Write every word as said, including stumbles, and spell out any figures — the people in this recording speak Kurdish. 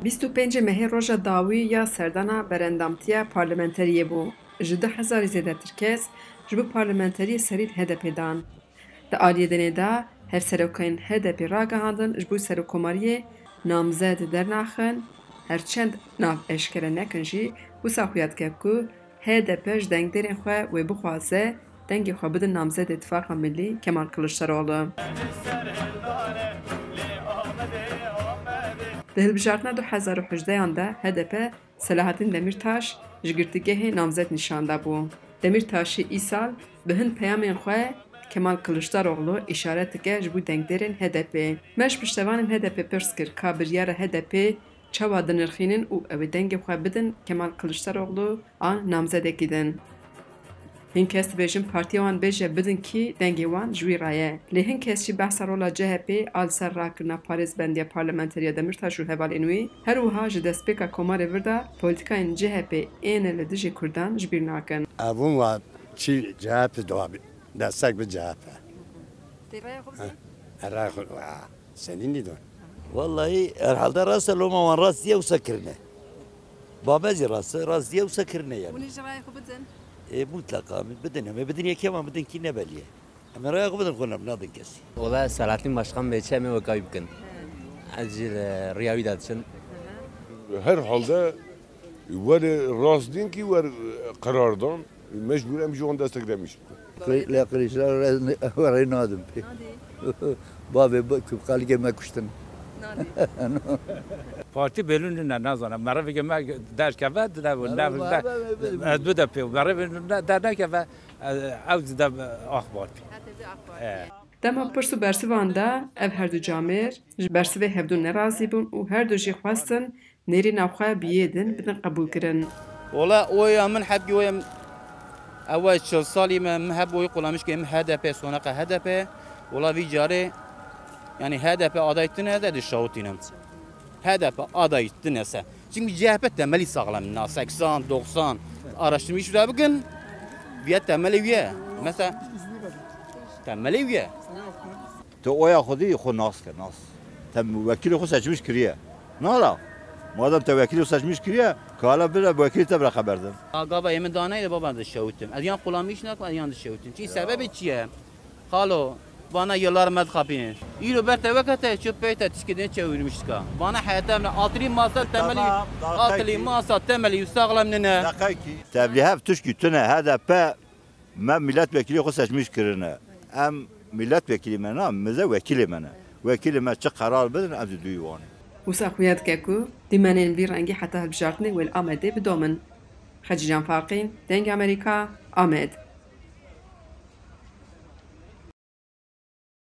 Bîst û pêncê mehê roja dawî ya serdana berendamtiya parlamenteriyê bû. Ji du hezarî zêdetir kes ji bo parlamenteriyê serî li H D P dan. Di aliyê dinê de hevserokên H D P ragihandin ji bo serokkomariyê namzed dernaxin, her çend nav eşkere nekin jî, wisa xuya dike ku H D P ji dengdêrên xwe wê bixwaze dengê xwe bidin namzedê Tifaqa Millî Kemal Kiliçdaroglu. Di hilbijartina du hezar û hejdeyan de H D P Selahattin Demirtaş ji girtîgehê namzet nîşan dabû. Demirtaşî îsal bi hin peyamên xwe Kemal Kiliçdaroglu îşaret dike ji bo dengdêrên H D P. Me ji piştevanên H D P pirs kir ka biryara H D P çawa dinirxînin û ew ê dengê xwe bidin Kemal Kiliçdaroglu an namzedekî din. Hin kes dibêjin partiya wan bêje bidin kî dengê wan ji wî re ye. Lê hin kes jî behsa rola C H P a li ser rakirina parêzbendiya parlamenteriya Demirtaş û hevalên wî, her wiha ji destpêka Komarê Vir de polîtikayên C H P ên li dijî Kurdan ji bîr nakin. Evûn wa çî C H P dawî destek bi C H P. Tê raya xwe bidin? Raya xwe, wa, senî nîdon. Wallahî herhalde rast e, loma wan rast diye wisa kirine. Ba me jî rast e, rast diye wisa kirine yani. Hûn ê ji raya xwe bidin? E, mutlaka bidin. Em ê bidin yekê, em bidin kî ne belî ye. Em ê raya xwe bidin, xwe ne, nadin kesî. Wala Selahattin Başkan bê çi em ê wekayî bikin. Ez jî li riya wî de diçin. Her halde wer rast din ki wer qerar dan, mecbur em ji wan destek demîş bikin. Qili-, lê Qiliçdaroglu ez ne-, werê nadim pê. Nadî? Bavê bi-, ku xelkê me kuştin. Nadî? Partî belû nîne, nazanim. Merivekê me derkeve, dide, Merhaba, ne, merhaba, merhaba. Ez bide pê. Merivê ne, dernekeve, ew dide AK Partî. Her tevde AK Partî. He. Dema pirs û bersivan de ev her du camêr ji bersivê hevdu nerazî bûn û her du jî xwestin nêrîna xwe bi yê din bidin qebûlkirin. Wala oya min hebkî oya min, ew çil salî me, min heb oyê qulamîş kir, min H D P, soneqa H D P. Wala vî carê, yani H D P adayî tune de dişawitînim. H D P adayî tune se. Çünkü C H P temelî sağlam. Na seksen, doksan araştırma iş bikin. Viye temelî viye. Mesela temelî viye. Tu oya xwe dî xwe nas ke, nas. Te wekîlê xwe seçmiş kiriye. Nala. Madem te wekîlê xwe seçmiş kiriye, kala bire wekîlê te bire xeber din. Gava ê min daneyê de baba dişewitim. Ez yan qulamîş nakim, ez yan dişewitim. Çi sebebi çi ye? Xalo, bana yıllar me dixapînin. Îro ber te weke te çi pey te tişkî din çevirmiş dika. Bana heyete min altirî masa temelî, Tamam, daha altirî peki. Masa temelî û sağlam nine. Daha peki. Tevlî hev tişkî tune H D P me milletvekilî xwe seçmiş kirine. Em milletvekilî me na, mize wekîlê me ne. Wekîlê me çi qerar bidin, em zî duyî wan. Wisa xuya dike ku dîmenên vî rengî heta hilbijartinê wê li Amedê bidomin. Xecîcan Farqîn, Dengê Amerîka, Amed.